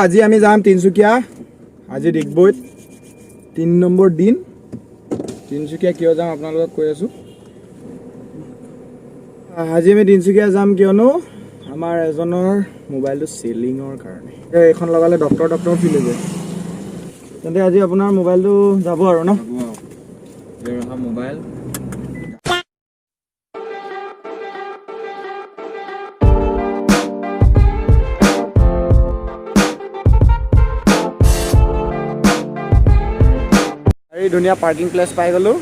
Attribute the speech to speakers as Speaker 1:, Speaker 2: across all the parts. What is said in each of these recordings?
Speaker 1: আজি আমি যাম তিনিচুকীয়া। আজি ডিগবৈত 3 নম্বৰ দিন। তিনিচুকীয়া কিয় যাম আপোনালোকক কৈ আছোঁ। আজি আমি তিনিচুকীয়া যাম কিয়নো আমাৰ এজনৰ মোবাইলটো চেলিঙৰ কাৰণে। এইখন লগালে ডক্টৰ ডক্টৰ ফিল হৈ যায়। তেন্তে আজি আপোনাৰ মোবাইলটো যাব আৰু ন?
Speaker 2: মোবাইল।
Speaker 1: এই ধুনীয়া পাৰ্কিং প্লেচ পাই গ'লোঁ।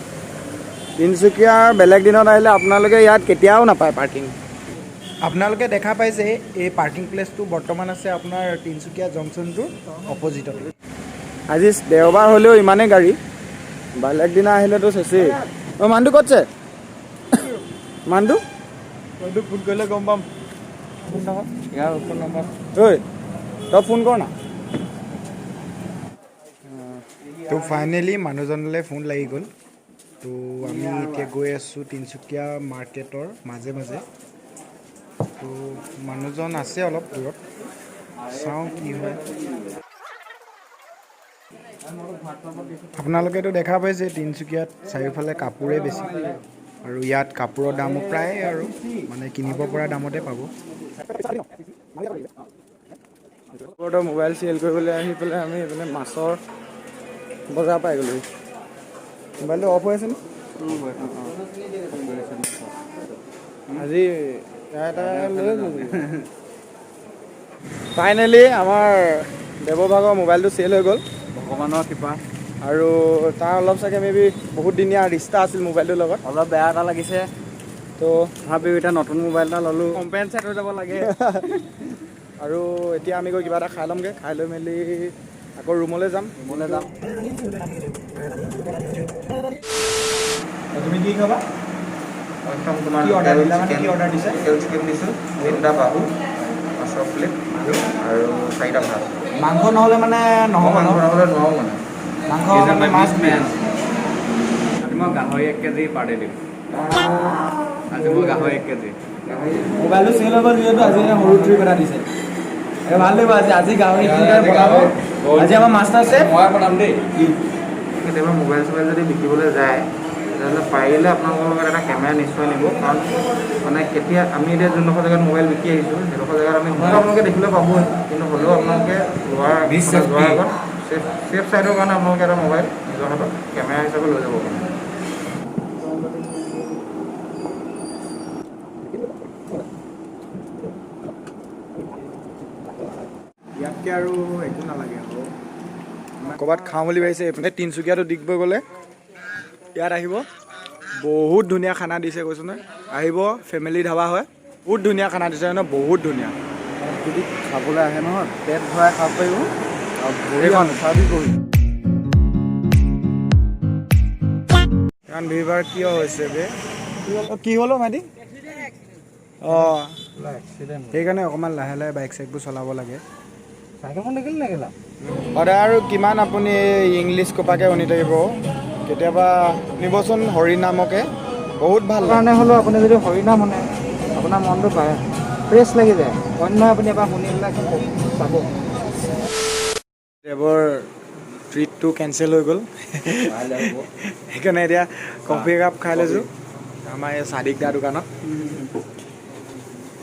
Speaker 1: তিনিচুকীয়াৰ বেলেগ দিনত আহিলে আপোনালোকে ইয়াত কেতিয়াও নাপায় পাৰ্কিং।
Speaker 3: আপোনালোকে দেখা পাইছে, এই পাৰ্কিং প্লেচটো বৰ্তমান আছে আপোনাৰ তিনিচুকীয়া জংচনটোৰ অপজিটত।
Speaker 1: আজি দেওবাৰ হ'লেও ইমানেই গাড়ী, বেলেগ দিনা আহিলেতো চেচেই। অঁ, মানুহটো ক'ত আছে? মানুহটো
Speaker 3: ফোন কৰিলে গম পাম।
Speaker 2: ইয়াৰ ফোন নম্বৰ।
Speaker 1: ঐ, তই ফোন কৰ না।
Speaker 3: তো ফাইনেলি মানুহজনলৈ ফোন লাগি গ'ল। তো আমি এতিয়া গৈ আছোঁ তিনিচুকীয়া মাৰ্কেটৰ মাজে মাজে। তো মানুহজন আছে অলপ দূৰত, চাওঁ কি হয়। আপোনালোকেতো দেখা পাইছে, তিনিচুকীয়াত চাৰিওফালে কাপোৰেই বেছি আৰু ইয়াত কাপোৰৰ দামো প্ৰায় আৰু মানে কিনিব পৰা দামতে পাব।
Speaker 1: মোবাইল চেল কৰিবলৈ আহি পেলাই আমি এইপিনে মাছৰ বজাৰ পাই গ'লোঁ। মোবাইলটো অফ হৈ আছে নি আজি? এটা লৈ। ফাইনেলি আমাৰ দেৱভাগৰ মোবাইলটো চেল হৈ গ'ল।
Speaker 2: ভগৱানৰ কৃপা।
Speaker 1: আৰু তাৰ অলপ চাগে মে বি বহুত দিনীয়া ৰিষ্টা আছিল মোবাইলটোৰ লগত।
Speaker 2: অলপ বেয়া এটা লাগিছে।
Speaker 1: তো
Speaker 2: তথাপিও এতিয়া নতুন মোবাইল এটা ল'লোঁ, কম্পেনচেট হৈ যাব লাগে।
Speaker 1: আৰু এতিয়া আমি গৈ কিবা এটা খাই ল'মগৈ। খাই লৈ মেলি আকৌ ৰুমলৈ যাম।
Speaker 2: ৰুমলৈ যাম।
Speaker 3: তুমি কি খাবা?
Speaker 4: মই খাম তোমাৰ
Speaker 3: কি অৰ্ডাৰ দিলা? মানে কি অৰ্ডাৰ দিছে?
Speaker 4: লোকেল চিকেন দিছোঁ, তিনিটা বাহু মাছৰ প্লেট আৰু চাৰিটা ভাত।
Speaker 3: মাংস নহ'লে মানে নহ'ব ন?
Speaker 4: মাংস নহ'লে নোৱাৰোঁ মানে।
Speaker 3: মাংস মানে মাছ।
Speaker 2: আজি মই গাহৰি 1 কেজি পাৰ ডে দিম। আজি মই গাহৰি 1 কেজি।
Speaker 1: মোবাইলটো চেল হৈ গ'ল যিহেতু, আজি সৰু ট্ৰিপ এটা দিছে। এই ভাল লাগিব আজি। আজি গাহৰি বনাব আজি আমাৰ মাষ্টাৰ চেফ।
Speaker 2: মই বনাম দেই।
Speaker 4: কেতিয়াবা মোবাইল চোবাইল যদি বিকিবলৈ যায়, তেতিয়াহ'লে পাৰিলে আপোনালোকৰ লগত এটা কেমেৰা নিশ্চয় নিব। কাৰণ মানে কেতিয়া আমি এতিয়া যোনডোখৰ জেগাত মোবাইল বিকি আহিছোঁ, সেইডোখৰ জেগাত আমি হয়তো আপোনালোকে দেখিবলৈ পাবই, কিন্তু হ'লেও আপোনালোকে লোৱাৰ
Speaker 2: Be
Speaker 4: মানে
Speaker 2: safety.
Speaker 4: যোৱাৰ আগত ছেফ ছাইডৰ কাৰণে আপোনালোকে এটা মোবাইল নিজৰ হাতত কেমেৰা হিচাপে লৈ যাব পাৰে।
Speaker 3: ইয়াতকৈ আৰু একো নালাগে আৰু।
Speaker 1: ক'ৰবাত খাওঁ বুলি ভাবিছে, এইপিনে তিনিচুকীয়াটো ডিগবৈ গ'লে ইয়াত আহিব। বহুত ধুনীয়া খানা দিছে, কৈছোঁ নহয়। আহিব, ফেমিলি ধাবা হয়। বহুত ধুনীয়া খানা দিছে ন? বহুত ধুনীয়া।
Speaker 2: যদি খাবলৈ আহে নহয়, পেট ভৰাই খাব পাৰিব আৰু।
Speaker 1: এইখন।
Speaker 2: চাবি বহি।
Speaker 1: কাৰণ ভিৰ কিয় হৈছে বে? অ, কি হ'ল অ ভাইটি? অঁ,
Speaker 3: সেইকাৰণে অকণমান লাহে লাহে বাইক চাইকবোৰ চলাব লাগে।
Speaker 4: চাইকেলখন দেখিলি নেকি?
Speaker 1: সদায় আৰু কিমান আপুনি এই ইংলিছ কোপাকে শুনি থাকিব? কেতিয়াবা নিবচোন হৰি নামকে, বহুত ভাল লাগে।
Speaker 4: কাৰণে হ'লেও আপুনি যদি হৰিনাম শুনে, আপোনাৰ মনটো ফ্ৰেছ লাগি যায়। অন্য আপুনি এবাৰ শুনি পেলাই চাব।
Speaker 1: দেৱৰ ট্ৰিটটো কেঞ্চেল হৈ গ'ল, সেইকাৰণে এতিয়া কফি একাপ খাই লৈছোঁ আমাৰ এই চাদিক দা দোকানত।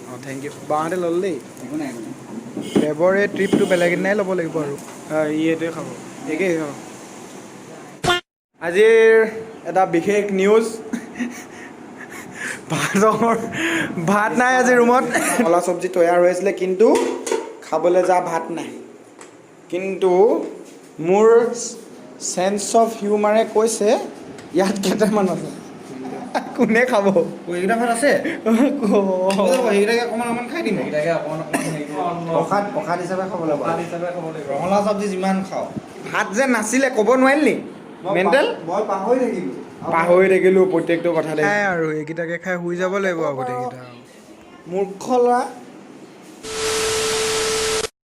Speaker 1: অঁ, thank U. বাহঁতে ল'ল দেই।
Speaker 2: একো নাই, একো নাই।
Speaker 3: দেৱৰ এই ট্ৰিপটো বেলেগ দিনাই ল'ব লাগিব আৰু।
Speaker 1: অঁ, ই এইটোৱে খাব, একেই খাব। আজিৰ এটা বিশেষ নিউজ, ভাতৰ ভাত নাই আজি ৰুমত। কলা চব্জি তৈয়াৰ হৈ আছিলে, কিন্তু খাবলৈ যা ভাত নাই। কিন্তু মোৰ চেন্স অফ হিউমাৰে কৈছে ইয়াত কেইটামান আছে, কোনে খাব?
Speaker 4: এইকেইটা ভাত আছে, সেইকেইটাকে অকণমান অকণমান খাই দিম।
Speaker 2: এইকেইটাকে অকণমান অকণমান হেৰি কৰিব।
Speaker 4: প্ৰসাদ প্ৰসাদ হিচাপে খাব লাগিব।
Speaker 2: প্ৰসাদ হিচাপে খাব লাগিব।
Speaker 4: ৰঙালাও চব্জি যিমান খাওঁ।
Speaker 1: ভাত যে নাছিলে ক'ব নোৱাৰিলি নি? মেণ্টেল।
Speaker 4: মই পাহৰি থাকিলোঁ।
Speaker 1: পাহৰি থাকিলোঁ প্ৰত্যেকটো কথাতে।
Speaker 3: খাই আৰু এইকেইটাকে খাই শুই যাব লাগিব আৰু গোটেইকেইটা আৰু।
Speaker 1: মূৰ্খ ল'ৰা।